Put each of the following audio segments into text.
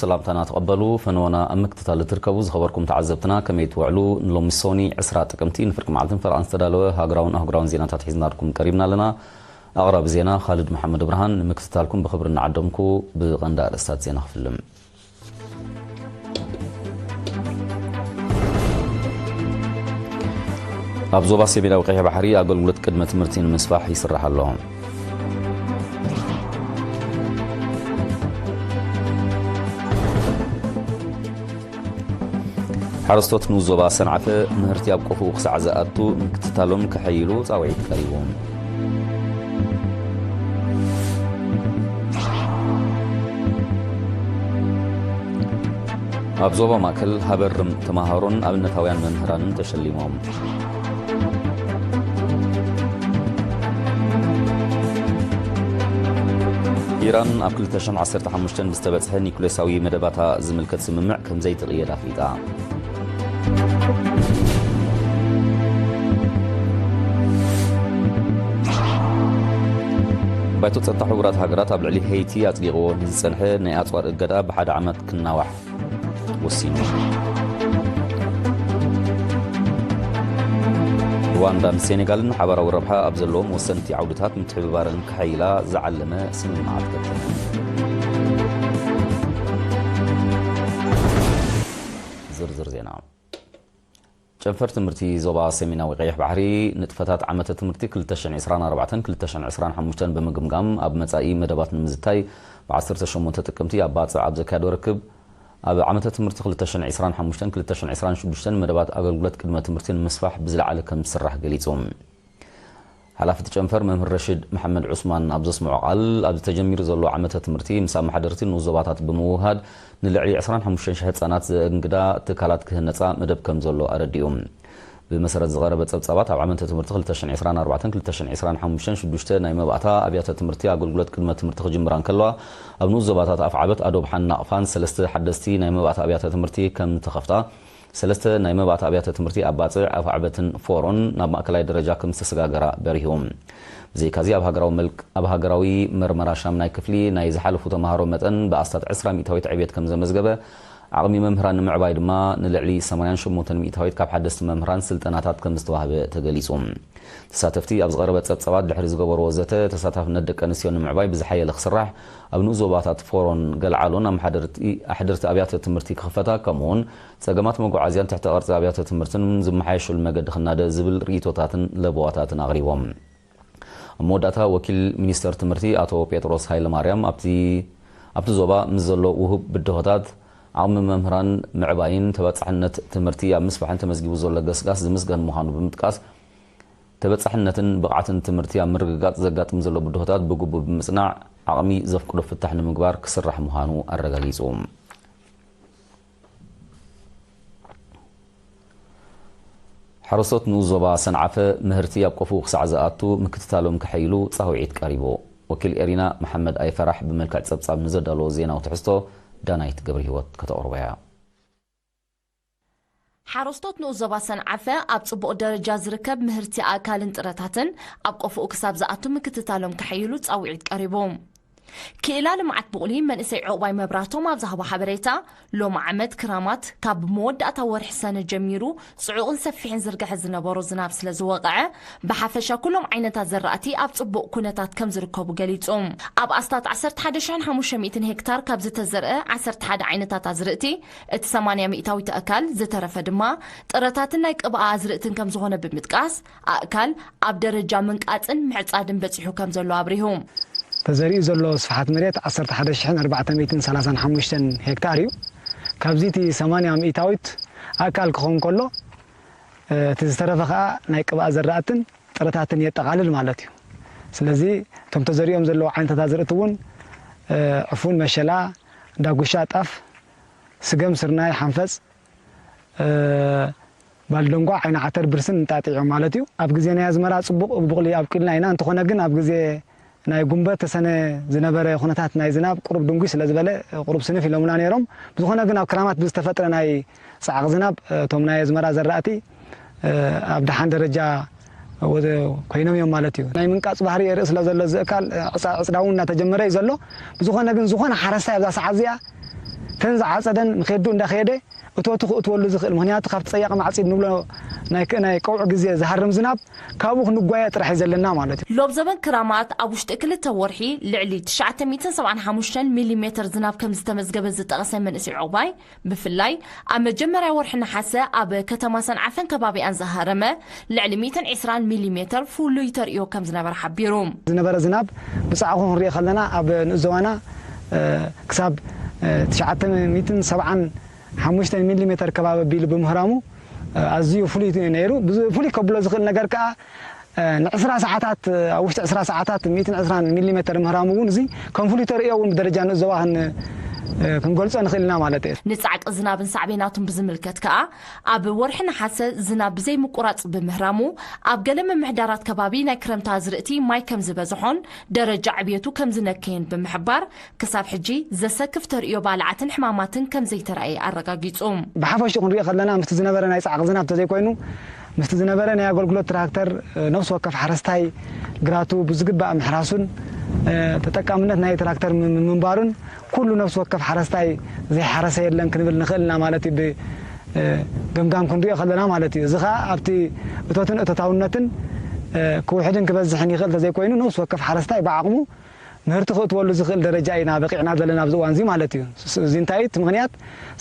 ሰላምታና ተቐበሉ። ፈነወና ኣብ ምክትታል እትርከቡ ዝኸበርኩም ተዓዘብትና ከመይ ትውዕሉ? ንሎሚ ሶኒ ዕስራ ጥቅምቲ ንፍርቂ መዓልትን ፈረቓን ዝተዳለወ ሃገራውን ኣህጉራውን ዜናታት ሒዝናልኩም ቀሪብና ኣለና። ኣቕራቢ ዜና ካልድ መሓመድ ብርሃን። ንምክትታልኩም ብኽብሪ እናዓደምኩ ብቐንዲ ኣርእስታት ዜና ክፍልም። ኣብ ዞባ ሰሜናዊ ቀይሕ ባሕሪ ኣገልግሎት ቅድመ ትምህርቲ ንምስፋሕ ይስራሕ ኣሎ። ሓረስቶት ንኡስ ዞባ ሰንዓፈ ምህርቲ ኣብ ቆፎኡ ክሳዕ ዝኣቱ ምክትታሎም ከሐይሉ ጻውዒት ቀሪቡ። ኣብ ዞባ ማእከል ሃበርም ተመሃሮን ኣብነታውያን መምህራንን ተሸሊሞም። ኢራን ኣብ ክልተ ሽሕን ዓሰርተ ሓሙሽተን ብዝተበጽሐ ኒኩሌሳዊ መደባታ ዝምልከት ስምምዕ ከም ዘይትቕየድ ኣፍሊጣ። ባይቶ ጸጥታ ሕቡራት ሃገራት ኣብ ልዕሊ ሄይቲ ኣጽዲቕዎ ንዝጸንሐ ናይ ኣጽዋር እገዳ ብሓደ ዓመት ክናዋሕ ወሲኑ። ሩዋንዳን ሴኔጋልን ሓባራዊ ረብሓ ኣብ ዘለዎም ወሰንቲ ዓውድታት ምትሕብባረን ክሐይላ ዝዓለመ ስምምዓት ፈጸመ። ዝርዝር ዜና። ጨንፈር ትምህርቲ ዞባ ሰሜናዊ ቀይሕ ባሕሪ ንጥፈታት ዓመተ ትምህርቲ ክልተ ሽሕን ዕስራን ኣርባዕተን ክልተ ሽሕን ዕስራን ሓሙሽተን ብምግምጋም ኣብ መጻኢ መደባት ንምዝታይ ብ ዓሰርተ ሸሞንተ ጥቅምቲ ኣብ ባጽዕ ኣብ ዘካየዶ ርክብ ኣብ ዓመተ ትምህርቲ ክልተ ሽሕን ዕስራን ሓሙሽተን ክልተ ሽሕን ዕስራን ሽዱሽተን መደባት ኣገልግሎት ቅድመ ትምህርቲ ንምስፋሕ ብዝለዓለ ከም ዝስራሕ ገሊጹ። ሓላፊ እቲ ጨንፈር መምህር ረሽድ መሓመድ ዑስማን ኣብ ዘስምዖ ቃል፣ ኣብዚ ተጀሚሩ ዘሎ ዓመተ ትምህርቲ ምስ ኣመሓደርቲ ንኡስ ዞባታት ብምውህሃድ ንልዕሊ ዕስራን ሓሙሽተን ሽሕ ህጻናት ዘእንግዳ ትካላት ክህነጻ መደብ ከም ዘሎ ኣረዲኡ። ብመሰረት ዝቐረበ ጸብጻባት፣ ኣብ ዓመተ ትምህርቲ ክልተ ሽሕን ዕስራን ኣርባዕተን ክልተ ሽሕን ዕስራን ሓሙሽተን ሽዱሽተ ናይ መባእታ ኣብያተ ትምህርቲ ኣገልግሎት ቅድመ ትምህርቲ ክጅምራ እንከለዋ፣ ኣብ ንኡስ ዞባታት ኣፍዓበት፣ ኣዶብሓን ናቕፋን ሰለስተ ሓደስቲ ናይ መባእታ ኣብያተ ትምህርቲ ከም ተኸፍታ፣ ሰለስተ ናይ መባእታ ኣብያተ ትምህርቲ ኣብ ባጽዕ፣ ኣፍዓበትን ፎሮን ናብ ማእከላይ ደረጃ ከም ዝተሰጋገራ በሪሁ። ብዘይካዚ ኣብ ሃገራዊ መልክ-፣ ኣብ ሃገራዊ መርመራ ሻምናይ ክፍሊ ናይ ዝሓለፉ ተምሃሮ መጠን ብኣስታት ዕስራ ሚእታዊት ዕብየት ከም ዘመዝገበ፣ ዓቕሚ መምህራን ንምዕባይ ድማ ንልዕሊ ሰማንያን ሸሞንተን ሚእታዊት ካብ ሓደስቲ መምህራን ስልጠናታት ከም ዝተዋህበ ተገሊጹ። ተሳተፍቲ ኣብ ዝቐረበ ጸብጻባት ድሕሪ ዝገበርዎ ዘተ፣ ተሳታፍነት ደቂ ኣንስትዮ ንምዕባይ ብዝሓየለ ክስራሕ፣ ኣብ ንኡስ ዞባታት ፎሮን ገልዓሎን ኣምሓደርቲ-፣ ኣሕደርቲ ኣብያተ ትምህርቲ ክኽፈታ፣ ከምኡውን ጸገማት መጓዓዝያን ትሕተ ቅርጺ ኣብያተ ትምህርትን ዝመሓየሸሉ መገዲ ክናደ ዝብል ርእይቶታትን ለበዋታትን ኣቕሪቦም። ኣብ መወዳእታ ወኪል ሚኒስተር ትምህርቲ ኣቶ ጴጥሮስ ሃይለማርያም ኣብቲ፣ ኣብቲ ዞባ ምስ ዘሎ ውሁብ ብድሆታት ዓቕሚ መምህራን ምዕባይን ተበጻሕነት ትምህርቲ ኣብ ምስፋሕን ተመዝጊቡ ዘሎ ገስጋስ ዝምስገን ምዃኑ ብምጥቃስ፣ ተበጻሕነትን ብቕዓትን ትምህርቲ ኣብ ምርግጋጽ ዘጋጥም ዘሎ ብድሆታት ብግቡእ ብምጽናዕ ዓቕሚ ዘፍቅዶ ፍታሕ ንምግባር ክስራሕ ምዃኑ ኣረጋጊጹ። ሓረስቶት ንኡስ ዞባ ሰንዓፈ ምህርቲ ኣብ ቆፎኡ ክሳዕ ዝኣቱ ምክትታሎም ከሐይሉ ጻውዒት ቀሪቡ። ወኪል ኤሪና መሓመድ ኣይፈራሕ ብመልክዕ ጸብጻብ ንዘዳለዎ ዜናዊ ትሕዝቶ ዳናይት ገብረ ህይወት ከተቕርቦ እያ። ሓረስቶት ንኡስ ዞባ ሰንዓፈ ኣብ ጽቡቕ ደረጃ ዝርከብ ምህርቲ ኣእካልን ጥረታትን ኣብ ቆፎኡ ክሳብ ዝኣቱ ምክትታሎም ከሐይሉ ጻውዒት ቀሪቡ። ክኢላ ልምዓት ብቑሊ መንእሰይ ዕቑባይ መብራህቶም ኣብ ዝሃቦ ሓበሬታ፣ ሎሚ ዓመት ክራማት ካብ መወዳእታ ወርሒ ሰነ ጀሚሩ ጽዑቕን ሰፊሕን ዝርግሐ ዝነበሮ ዝናብ ስለ ዝወቕዐ፣ ብሓፈሻ ኩሎም ዓይነታት ዘራእቲ ኣብ ጽቡቕ ኩነታት ከም ዝርከቡ ገሊጹ። ኣብ ኣስታት ዓሰርተ ሓደ ሽሕን ሓሙሽተ ሚእትን ሄክታር ካብ ዝተዘርአ ዓሰርተ ሓደ ዓይነታት ኣዝርእቲ፣ እቲ ሰማንያ ሚእታዊት ኣእካል፣ ዝተረፈ ድማ ጥረታትን ናይ ቅብኣ ኣዝርእትን ከም ዝኾነ ብምጥቃስ፣ ኣእካል ኣብ ደረጃ ምንቃጽን ምዕጻድን በጺሑ ከም ዘሎ ኣብሪሁ። ተዘሪኡ ዘሎ ስፍሓት መሬት ዓሰርተ ሓደ ሽሕን ኣርባዕተ ሚእትን ሰላሳን ሓሙሽተን ሄክታር እዩ። ካብዚ እቲ ሰማንያ ሚእታዊት ኣእካል ክኸውን ከሎ፣ እቲ ዝተረፈ ከኣ ናይ ቅብኣ ዘራእትን ጥረታትን የጠቓልል ማለት እዩ። ስለዚ እቶም ተዘሪኦም ዘለዉ ዓይነታት ኣዝርእቲ እውን፣ ዕፉን፣ መሸላ፣ ዳጉሻ፣ ጣፍ፣ ስገም፣ ስርናይ፣ ሓንፈጽ፣ ባልደንጓ፣ ዓይኒ ዓተር፣ ብርስን እንጣጢዕ እዮም ማለት እዩ። ኣብ ግዜ ናይ ኣዝመራ ጽቡቕ ብቑሊ ኣብቂልና ኢና። እንተኾነ ግን ኣብ ግዜ ናይ ጉንበት ተሰነ ዝነበረ ኩነታት ናይ ዝናብ ቁሩብ ድንጉይ ስለ ዝበለ ቁሩብ ስንፍ ኢሎምና ነይሮም። ብዝኾነ ግን ኣብ ክራማት ብዝተፈጥረ ናይ ጻዕቕ ዝናብ እቶም ናይ ኣዝመራ ዘራእቲ ኣብ ደሓን ደረጃ ወዘ-፣ ኮይኖም እዮም ማለት እዩ። ናይ ምንቃጽ ባህሪ የርኢ ስለ ዘሎ እዚ እካል ዕጻ-፣ ዕጽዳ እውን እናተጀመረ እዩ ዘሎ። ብዝኾነ ግን ዝኾነ ሓረስታይ ኣብዛ ሰዓት እዚኣ ተን ዝዓጸደን ንኸዱ እንዳኸየደ እቶቱ ክእትወሉ ዝኽእል፣ ምኽንያቱ ካብቲ ጸያቕ ማዕጺድ ንብሎ ናይ ክ-፣ ናይ ቀውዒ ግዜ ዝሃርም ዝናብ ካብኡ ክንጓየ ጥራሕ እዩ ዘለና ማለት እዩ። ሎብ ዘበን ክራማት ኣብ ውሽጢ ክልተ ወርሒ ልዕሊ ትሽዓተ ሚእትን ሰብዓን ሓሙሽተን ሚሊሜተር ዝናብ ከም ዝተመዝገበ ዝጠቐሰ መንእሰይ ዕቑባይ፣ ብፍላይ ኣብ መጀመርያ ወርሒ ነሓሰ ኣብ ከተማ ሰንዓፈን ከባቢኣን ዝሃረመ ልዕሊ ሚእትን ዕስራን ሚሊሜተር ፍሉይ ተርእዮ ከም ዝነበረ ሓቢሩ። ዝነበረ ዝናብ ብጻዕቑ ክንሪኦ ከለና ኣብ ንኡስ ዞባና፣ እ፣ ክሳብ፣ እ፣ ትሽዓተ ሚእትን ሰብዓን ሓሙሽተን ሚሊሜተር ከባቢ ኣቢሉ ብምህራሙ፣ እ፣ ኣዝዩ ፍሉይ ነይሩ። ብዝ-፣ ፍሉይ ከብሎ ዝኽእል ነገር ከኣ፣ እ፣ ንዕስራ ሰዓታት፣ ኣብ ውሽጢ ዕስራ ሰዓታት ሚእትን ዕስራን ሚሊሜተር ምህራሙ እውን እዚ ከም ፍሉይ ተርእዮ እውን ብደረጃ ንኡስ ዞባ ክን-፣ እ፣ ክንገልጾ ንኽእል ኢና ማለት እዩ። ንጻዕቂ ዝናብን ሳዕቤናቱን ብዝምልከት ከኣ፣ ኣብ ወርሒ ነሓሰ ዝናብ ብዘይምቁራጽ ብምህራሙ፣ ኣብ ገለ ምምሕዳራት ከባቢ ናይ ክረምቲ ኣዝርእቲ ማይ ከም ዝበዝሖን ደረጃ ዕብየቱ ከም ዝነከየን ብምሕባር፣ ክሳብ ሕጂ ዘሰክፍ ተርእዮ ባልዓትን ሕማማትን ከም ዘይተራእየ ኣረጋጊጹ። ብሓፈሽኡ ክንሪኦ ከለና፣ ምስቲ ዝነበረ ናይ ጻዕቂ ዝናብ ተዘይኮይኑ፣ ምስቲ ዝነበረ ናይ ኣገልግሎት ትራክተር፣ እ፣ ነፍሲ ወከፍ ሓረስታይ ግራቱ ብዝግባእ ምሕራሱን፣ እ፣ ተጠቃምነት ናይ ትራክተር ም-፣ ም-፣ ምንባሩን፣ ኩሉ ነፍሲ ወከፍ ሓረስታይ ዘይሓረሰ የለን ክንብል ንኽእል ኢና ማለት እዩ፣ ብ-፣ እ፣ ገምጋም ክንሪኦ ከለና ማለት እዩ። እዚ ኸኣ ኣብቲ እቶትን እቶታውነትን፣ እ፣ ክውሕድን ክበዝሕን ይኽእል ተዘይኮይኑ፣ ነፍሲ ወከፍ ሓረስታይ ብዓቕሙ ምህርቲ ክእትወሉ ዝኽእል ደረጃ ኢና በቂዕና ዘለና ኣብዚ እዋን እዚ ማለት እዩ። ስ-፣ እዚ እንታይ እዩ? እቲ ምኽንያት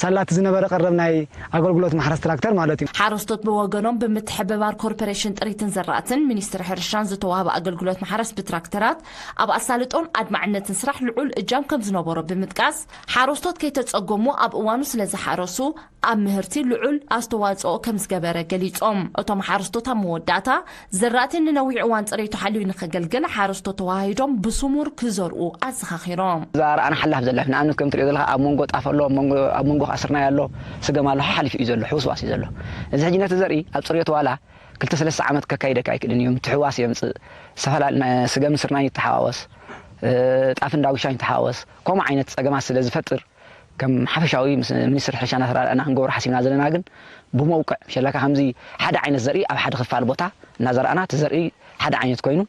ሳላ እቲ ዝነበረ ቀረብ ናይ ኣገልግሎት ማሕረስ ትራክተር ማለት እዩ። ሓረስቶት ብወገኖም ብምትሕብባር ኮርፖሬሽን ጥሪትን ዘራእትን ሚኒስትሪ ሕርሻን ዝተዋህበ ኣገልግሎት ማሕረስ ብትራክተራት ኣብ ኣሳልጦን ኣድማዕነትን ስራሕ ልዑል እጃም ከም ዝነበሮ ብምጥቃስ፣ ሓረስቶት ከይተጸገሙ ኣብ እዋኑ ስለ ዝሓረሱ ኣብ ምህርቲ ልዑል ኣስተዋጽኦ ከም ዝገበረ ገሊጾም። እቶም ሓረስቶት ኣብ መወዳእታ ዘራእቲ ንነዊሕ እዋን ጽሬቱ ሓልዩ ንኸገልግል ሓረስቶት ተዋሂዶም ብስሙር ክዘርኡ ኣዘኻኺሮም። እዛ ረኣና ሓላፍ ዘላ፣ ንኣብነት ከም ትሪኦ ዘለኻ ኣብ መንጎ ጣፍ ኣሎ፣ ኣብ መንጎ፣ ኣብ መንጎ ከኣ ስርናይ ኣሎ፣ ስገም ኣሎ፣ ሓሓሊፉ እዩ ዘሎ፣ ሕውስዋስ እዩ ዘሎ። እዚ ሕጂ ነቲ ዘርኢ ኣብ ጽሬቱ ዋላ ክልተ ሰለስተ ዓመት ከካይደካ ኣይክእልን እዩ። ምትሕውዋስ የምጽእ። ዝተፈላለዩ ናይ ስገምን ስርናይን ይተሓዋወስ፣ እ፣ ጣፍን ዳጉሻን ይተሓዋወስ። ከምኡ ዓይነት ጸገማት ስለ ዝፈጥር፣ ከም ሓፈሻዊ ምስ ሚኒስትሪ ሕርሻ እናተራዳእና ክንገብሮ ሓሲብና ዘለና ግን፣ ብመውቅዕ፣ ሸለካ ከምዚ ሓደ ዓይነት ዘርኢ ኣብ ሓደ ክፋል ቦታ እናዘራእና፣ እቲ ዘርኢ ሓደ ዓይነት ኮይኑ፣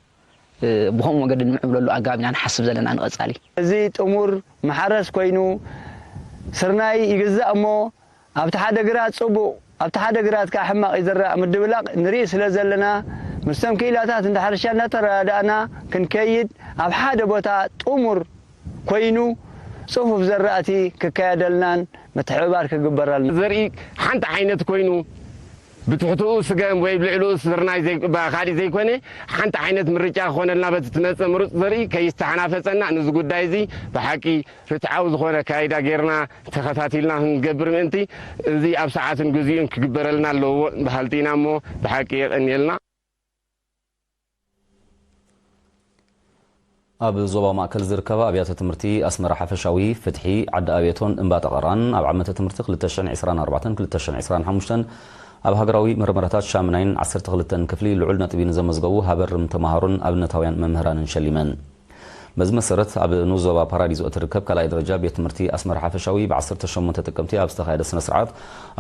እ፣ ብኸምኡ መገዲ ንምዕብለሉ ኣገባብ ኢና ንሓስብ ዘለና ንቐጻሊ። እዚ ጥሙር ማሕረስ ኮይኑ፣ ስርናይ ይግዛእ እሞ፣ ኣብቲ ሓደ ግራት ጽቡቕ፣ ኣብቲ ሓደ ግራት ከኣ ሕማቕ ይዝራእ ምድብላቕ ንርኢ ስለ ዘለና፣ ምስቶም ክኢላታት እንዳ ሕርሻ እናተረዳዳእና ክንከይድ፣ ኣብ ሓደ ቦታ ጥሙር ኮይኑ ጽፉፍ ዘራእቲ ክካየደልናን ምትሕብባር ክግበረልና። ዘርኢ ሓንቲ ዓይነት ኮይኑ ብትሕትኡ ስገም ወይ ብልዕሊኡ ስርናይ ዘይ-፣ ባ-፣ ካልእ ዘይኮነ ሓንቲ ዓይነት ምርጫ ክኾነልና በቲ ትመጽእ ምሩጽ ዘርኢ ከይስተሓናፈጸና፣ ነዚ ጉዳይ እዚ ብሓቂ ርትዓዊ ዝኾነ ኣካይዳ ጌርና ተኸታቲልና ክንገብር ምእንቲ፣ እዚ ኣብ ሰዓትን ግዜኡን ክግበረልና ኣለዎ በሃልቲ ኢና እሞ ብሓቂ የቐንየልና። ኣብ ዞባ ማእከል ዝርከባ ኣብያተ ትምህርቲ ኣስመራ ሓፈሻዊ፣ ፍትሒ፣ ዓዲ ኣቤቶን እምባ ጠቐራን ኣብ ዓመተ ትምህርቲ ክልተ ሽሕን ዕስራን ኣርባዕተን ክልተ ሽሕን ዕስራን ሓሙሽተን ኣብ ሃገራዊ መርመራታት ሻምናይን ዓሰርተ ክልተን ክፍሊ ልዑል ነጥቢ ንዘመዝገቡ ሃበርም ተማሃሮን ኣብነታውያን መምህራንን ሸሊመን። በዚ መሰረት ኣብ ንኡስ ዞባ ፓራዲዞ እትርከብ ካልኣይ ደረጃ ቤት ትምህርቲ ኣስመራ ሓፈሻዊ ብዓሰርተ ሸሞንተ ጥቅምቲ ኣብ ዝተኻየደ ስነ ስርዓት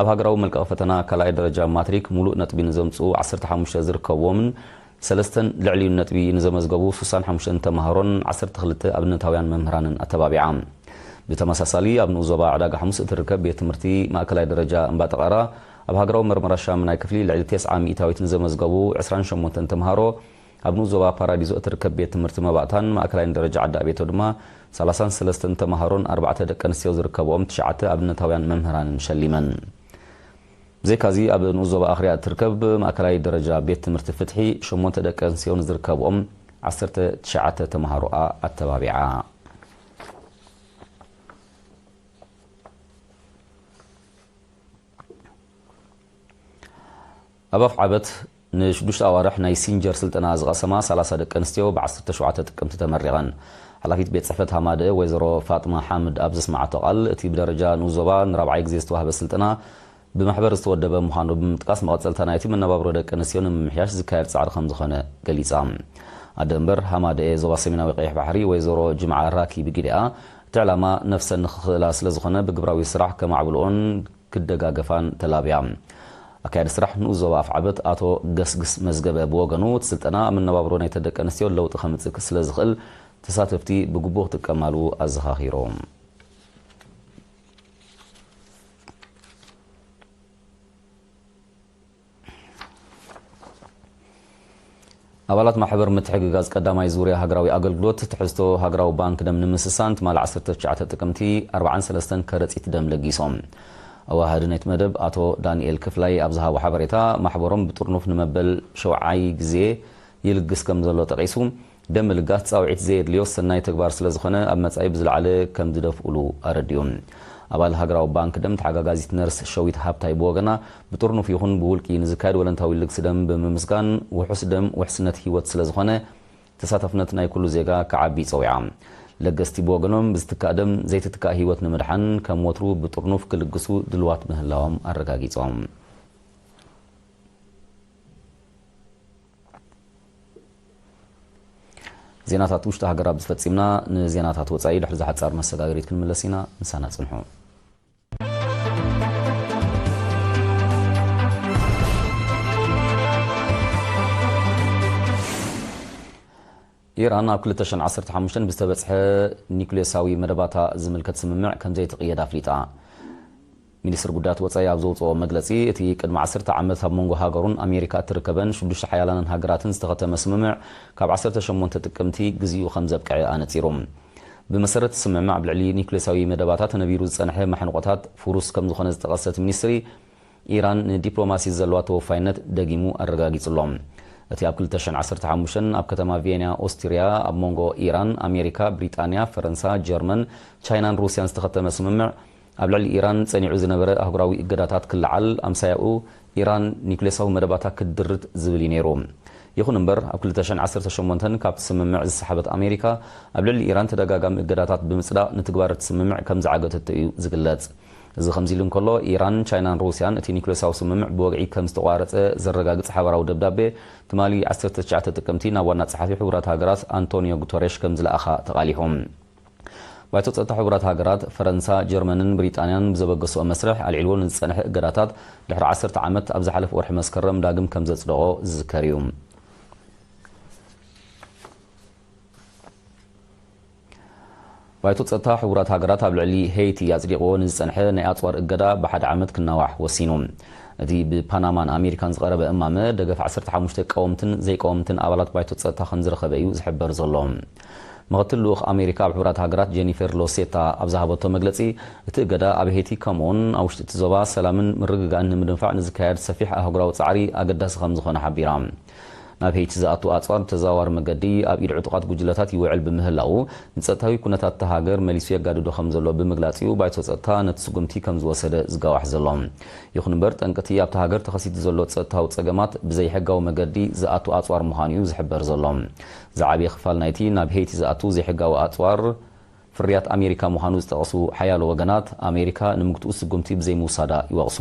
ኣብ ሃገራዊ መልቀቒ ፈተና ካልኣይ ደረጃ ማትሪክ ሙሉእ ነጥቢ ንዘምጽኡ ዓሰርተ ሓሙሽተ ዝርከብዎምን ሰለስተን ልዕሊኡ ነጥቢ ንዘመዝገቡ ሱሳን ሓሙሽተን ተማሃሮን ዓሰርተ ክልተ ኣብነታውያን መምህራንን ኣተባቢዓ። ብተመሳሳሊ ኣብ ንኡስ ዞባ ዕዳጋ ሓሙስ እትርከብ ቤት ትምህርቲ ማእከላይ ደረጃ እምባጠቐራ ኣብ ሃገራዊ መርመራ ሻምናይ ክፍሊ ልዕሊ ተስዓ ሚእታዊት ንዘመዝገቡ ዕስራን ሸሞንተን ተምሃሮ፣ ኣብ ንኡስ ዞባ ፓራዲዞ እትርከብ ቤት ትምህርቲ መባእታን ማእከላይን ደረጃ ዓዲ ኣቤቶ ድማ ሰላሳን ሰለስተን ተምሃሮን ኣርባዕተ ደቂ ኣንስትዮ ዝርከብኦም ትሽዓተ ኣብነታውያን መምህራንን ሸሊመን። ብዘይካዚ ኣብ ንኡስ ዞባ ኣኽርያ እትርከብ ማእከላይ ደረጃ ቤት ትምህርቲ ፍትሒ ሸሞንተ ደቂ ኣንስትዮ ንዝርከብኦም ዓሰርተ ትሽዓተ ተምሃሮኣ ኣተባቢዓ። ኣብ ኣፍዓበት ንሽዱሽተ ኣዋርሕ ናይ ሲንጀር ስልጠና ዝቐሰማ ሰላሳ ደቂ ኣንስትዮ ብ ዓሰርተ ሸውዓተ ጥቅምቲ ተመሪቐን። ሓላፊት ቤት ጽሕፈት ሃማደኤ ወይዘሮ ፋጥማ ሓምድ ኣብ ዘስመዓቶ ቃል፣ እቲ ብደረጃ ንኡስ ዞባ ንራብዓይ ግዜ ዝተዋህበ ስልጠና ብማሕበር ዝተወደበ ምዃኑ ብምጥቃስ፣ መቐጸልታ ናይቲ መነባብሮ ደቂ ኣንስትዮ ንምምሕያሽ ዝካየድ ጻዕሪ ከም ዝኾነ ገሊጻ። ኣደ መንበር ሃማደኤ ዞባ ሰሜናዊ ቀይሕ ባሕሪ ወይዘሮ ጅምዓ ራኪ ብግዲኣ፣ እቲ ዕላማ ነፍሰን ንኽኽእላ ስለ ዝኾነ፣ ብግብራዊ ስራሕ ከማዕብልኦን ክደጋገፋን ተላብያ። ኣካያዲ ስራሕ ንኡስ ዞባ ኣፍዓበት ኣቶ ገስግስ መዝገበ ብወገኑ፣ እቲ ስልጠና ኣብ መነባብሮ ናይተን ደቂ ኣንስትዮ ለውጢ ከምጽእ ስለ ዝኽእል፣ ተሳተፍቲ ብግቡእ ክጥቀማሉ ኣዘኻኺሮም። ኣባላት ማሕበር ምትሕግጋዝ ቀዳማይ ዙርያ ሃገራዊ ኣገልግሎት ትሕዝቶ ሃገራዊ ባንክ ደም ንምስሳን ትማሊ ዓሰርተ ትሽዓተ ጥቅምቲ ኣርባዓን ሰለስተን ከረጺት ደም ለጊሶም። ኣዋሃዲ ናይቲ መደብ ኣቶ ዳንኤል ክፍላይ ኣብ ዝሃቦ ሓበሬታ፣ ማሕበሮም ብጥርኑፍ ንመበል ሸውዓይ ግዜ ይልግስ ከም ዘሎ ጠቒሱ፣ ደም ምልጋስ ጻውዒት ዘየድልዮ ሰናይ ተግባር ስለ ዝኾነ፣ ኣብ መጻኢ ብዝለዓለ ከም ዝደፍኡሉ ኣረዲኡ። ኣባል ሃገራዊ ባንክ ደም ተሓጋጋዚት ነርስ ሸዊት ሃብታይ ብወገና፣ ብጥርኑፍ ይኹን ብውልቂ ንዝካየድ ወለንታዊ ልግሲ ደም ብምምስጋን፣ ውሑስ ደም ውሕስነት ህይወት ስለ ዝኾነ፣ ተሳታፍነት ናይ ኩሉ ዜጋ ክዓቢ ጸዊዓ። ለገስቲ ብወገኖም፣ ብዝትካእ ደም ዘይትትካእ ህይወት ንምድሓን፣ ከም ወትሩ ብጥርኑፍ ክልግሱ ድልዋት ምህላዎም ኣረጋጊጾም። ዜናታት ውሽጢ ሃገር ኣብዚ ፈጺምና። ንዜናታት ወጻኢ ድሕሪ ዝሓጻር መሰጋገሪት ክንምለስ ኢና። ምሳና ጽንሑ። ኢራን ኣብ ክልተ ሽሕን ዓሰርተ ሓሙሽተን ብዝተበጽሐ ኒኩሌሳዊ መደባታ ዝምልከት ስምምዕ ከም ዘይትቕየድ ኣፍሊጣ። ሚኒስትሪ ጉዳያት ወጻኢ ኣብ ዘውጽኦ መግለጺ፣ እቲ ቅድሚ ዓሰርተ ዓመት ኣብ መንጎ ሃገሩን ኣሜሪካ እትርከበን ሽዱሽተ ሓያላንን ሃገራትን ዝተኸተመ ስምምዕ፣ ካብ ዓሰርተ ሸሞንተ ጥቅምቲ ግዜኡ ከም ዘብቅዐ ኣነጺሩ። ብመሰረት ስምምዕ፣ ኣብ ልዕሊ ኒኩሌሳዊ መደባታ ተነቢሩ ዝጸንሐ ማሕንቆታት ፍሩስ ከም ዝኾነ ዝጠቐሰ እቲ ሚኒስትሪ፣ ኢራን ንዲፕሎማሲ ዘለዋ ተወፋይነት ደጊሙ ኣረጋጊጹ ኣሎ። እቲ ኣብ ክልተ ሽሕን ዓሰርተ ሓሙሽተን ኣብ ከተማ ቪየና ኦስትርያ ኣብ መንጎ ኢራን፣ ኣሜሪካ፣ ብሪጣንያ፣ ፈረንሳ፣ ጀርመን፣ ቻይናን ሩስያን ዝተኸተመ ስምምዕ፣ ኣብ ልዕሊ ኢራን ጸኒዑ ዝነበረ ኣህጉራዊ እገዳታት ክለዓል፣ ኣምሳያኡ ኢራን ኒኩሌሳዊ መደባታ ክትድርት ዝብል እዩ ነይሩ። ይኹን እምበር፣ ኣብ ክልተ ሽሕን ዓሰርተ ሸሞንተን ካብቲ ስምምዕ ዝሰሓበት ኣሜሪካ፣ ኣብ ልዕሊ ኢራን ተደጋጋሚ እገዳታት ብምጽዳቕ፣ ንትግባር እቲ ስምምዕ ከም ዝዓገተቶ እዩ ዝግለጽ። እዚ ከምዚ ኢሉ እንከሎ፣ ኢራን፣ ቻይናን ሩስያን እቲ ኒኩሌሳዊ ስምምዕ ብወግዒ ከም ዝተቋረጸ ዘረጋግጽ ሓባራዊ ደብዳቤ፣ ትማሊ ዓሰርተ ትሽዓተ ጥቅምቲ ናብ ዋና ጸሓፊ ሕቡራት ሃገራት ኣንቶኒዮ ጉተሬሽ ከም ዝለኣኻ ተቓሊሑ። ባይቶ ጸጥታ ሕቡራት ሃገራት፣ ፈረንሳ፣ ጀርመንን ብሪጣንያን ብዘበገስኦ መስርሕ ኣልዒልዎ ንዝጸንሐ እገዳታት፣ ድሕሪ ዓሰርተ ዓመት ኣብ ዝሓለፈ ወርሒ መስከረም ዳግም ከም ዘጽደቖ ዝዝከር እዩ። ባይቶ ጸጥታ ሕቡራት ሃገራት ኣብ ልዕሊ ሄይቲ ኣጽዲቕዎ ንዝጸንሐ ናይ ኣጽዋር እገዳ ብሓደ ዓመት ክናዋሕ ወሲኑ። እቲ ብፓናማን ኣሜሪካን ዝቐረበ እማመ፣ ደገፍ ዓሰርተ ሓሙሽተ ቀወምትን ዘይቀወምትን ኣባላት ባይቶ ጸጥታ ከም ዝረኸበ እዩ ዝሕበር ዘሎ። ምኽትል ልኡኽ ኣሜሪካ ኣብ ሕቡራት ሃገራት ጀኒፈር ሎሴታ ኣብ ዝሃበቶ መግለጺ፣ እቲ እገዳ ኣብ ሄይቲ ከምኡውን ኣብ ውሽጢ እቲ ዞባ ሰላምን ምርግጋእን ንምድንፋዕ ንዝካየድ ሰፊሕ ኣህጉራዊ ጻዕሪ ኣገዳሲ ከም ዝኾነ ሓቢራ። ናብ ሄይቲ ዝኣቱ ኣጽዋር ብተዘዋዋሪ መገዲ ኣብ ኢድ ዕጡቓት ጉጅለታት ይውዕል ብምህላዉ፣ ንጸጥታዊ ኩነታት እታ ሃገር መሊሱ የጋድዶ ከም ዘሎ ብምግላጽ እዩ ባይቶ ጸጥታ ነቲ ስጉምቲ ከም ዝወሰደ ዝጋዋሕ ዘሎ። ይኹን እምበር፣ ጠንቂ እቲ ኣብታ ሃገር ተኸሲቱ ዘሎ ጸጥታዊ ጸገማት ብዘይሕጋዊ መገዲ ዝኣቱ ኣጽዋር ምዃኑ እዩ ዝሕበር ዘሎ። ዝዓበየ ክፋል ናይቲ ናብ ሄይቲ ዝኣቱ ዘይሕጋዊ ኣጽዋር ፍርያት ኣሜሪካ ምዃኑ ዝጠቐሱ ሓያሎ ወገናት፣ ኣሜሪካ ንምግትኡ ስጉምቲ ብዘይምውሳዳ ይወቕሱ።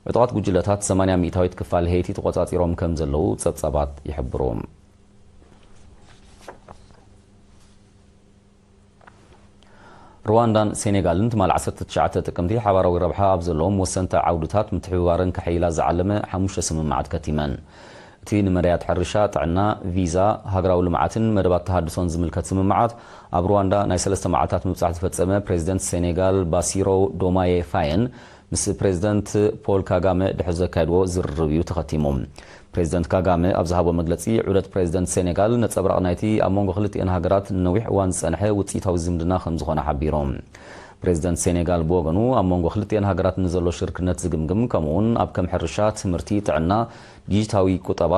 ዕጡቓት ጉጅለታት ሰማንያ ሚእታዊት ክፋል ሄይቲ ተቖጻጺሮም ከም ዘለዉ ጸብጻባት ይሕብሩ። ሩዋንዳን ሴኔጋልን ትማሊ ዓሰርተ ትሽዓተ ጥቅምቲ ሓባራዊ ረብሓ ኣብ ዘለዎም ወሰንቲ ዓውድታት ምትሕብባረን ከሐይላ ዝዓለመ ሓሙሽተ ስምምዓት ከቲመን። እቲ ንመዳያት ሕርሻ፣ ጥዕና፣ ቪዛ፣ ሃገራዊ ልምዓትን መደባት ተሃድሶን ዝምልከት ስምምዓት፣ ኣብ ሩዋንዳ ናይ ሰለስተ መዓልታት ምብጻሕ ዝፈጸመ ፕሬዚደንት ሴኔጋል ባሲሮ ዶማየ ፋየን፣ ምስ ፕሬዚደንት ፖል ካጋመ ድሕሪ ዘካየድዎ ዝርርብ እዩ ተኸቲሙ። ፕሬዚደንት ካጋመ ኣብ ዝሃቦ መግለጺ፣ ዑደት ፕሬዚደንት ሴኔጋል ነጸብራቕ ናይቲ ኣብ መንጎ ክልቲኤን ሃገራት ንነዊሕ እዋን ዝጸንሐ ውጽኢታዊ ዝምድና ከም ዝኾነ ሓቢሩ። ፕሬዚደንት ሴኔጋል ብወገኑ፣ ኣብ መንጎ ክልቲኤን ሃገራት ንዘሎ ሽርክነት ዝግምግም፣ ከምኡውን ኣብ ከም ሕርሻ፣ ትምህርቲ፣ ጥዕና፣ ዲጂታዊ ቁጠባ፣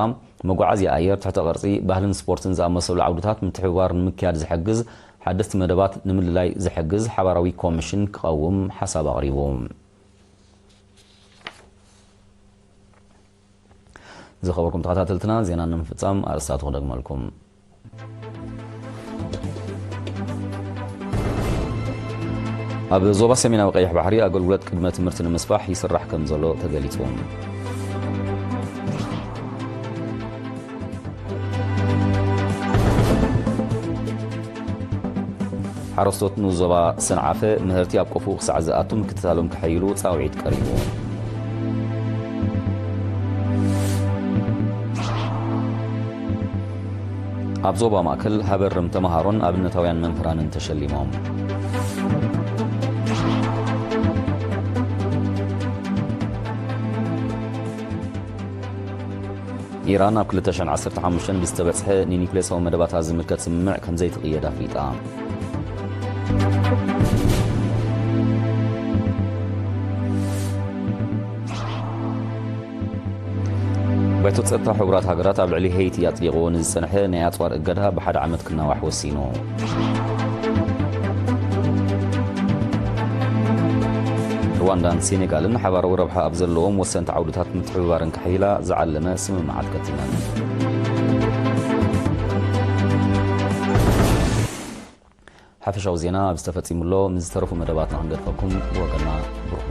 መጓዓዝያ ኣየር፣ ትሕተ ቅርጺ፣ ባህልን ስፖርትን ዝኣመሰሉ ዓውድታት ምትሕብባር ንምክያድ ዝሕግዝ ሓደስቲ መደባት ንምልላይ ዝሕግዝ ሓባራዊ ኮሚሽን ክቐውም ሓሳብ ኣቕሪቡ። ዝኸበርኩም ተኸታተልትና፣ ዜና ንምፍጻም ኣርእስታቱ ክደግመልኩም። ኣብ ዞባ ሰሜናዊ ቀይሕ ባሕሪ ኣገልግሎት ቅድመ ትምህርቲ ንምስፋሕ ይስራሕ ከም ዘሎ ተገሊጹ። ሓረስቶት ንዞባ ሰንዓፈ ምህርቲ ኣብ ቆፎኡ ክሳዕ ዝኣቱ ምክትታሎም ከሐይሉ ጻውዒት ቀሪቡ። ኣብ ዞባ ማእከል ሃበርም ተመሃሮን ኣብነታውያን መምህራንን ተሸሊሞም። ኢራን ኣብ ክልተ ሽሕን ዓሰርተ ሓሙሽተን ብዝተበጽሐ ንኒኩሌሳዊ መደባታ ዝምልከት ስምምዕ ከም ዘይትቕየድ ኣፍሊጣ። ባይቶ ጸጥታ ሕቡራት ሃገራት ኣብ ልዕሊ ሄይቲ ኣጽዲቕዎ ንዝጸንሐ ናይ ኣጽዋር እገዳ ብሓደ ዓመት ክናዋሕ ወሲኑ። ሩዋንዳን ሴኔጋልን ሓባራዊ ረብሓ ኣብ ዘለዎም ወሰንቲ ዓውድታት ምትሕብባረን ከሕይላ ዝዓለመ ስምምዓት ከቲመን። ሓፈሻዊ ዜና ኣብዚ ተፈጺሙ ኣሎ። ምስ ዝተረፉ መደባትና ክንገድፈኩም ብወገና ብሩኽ።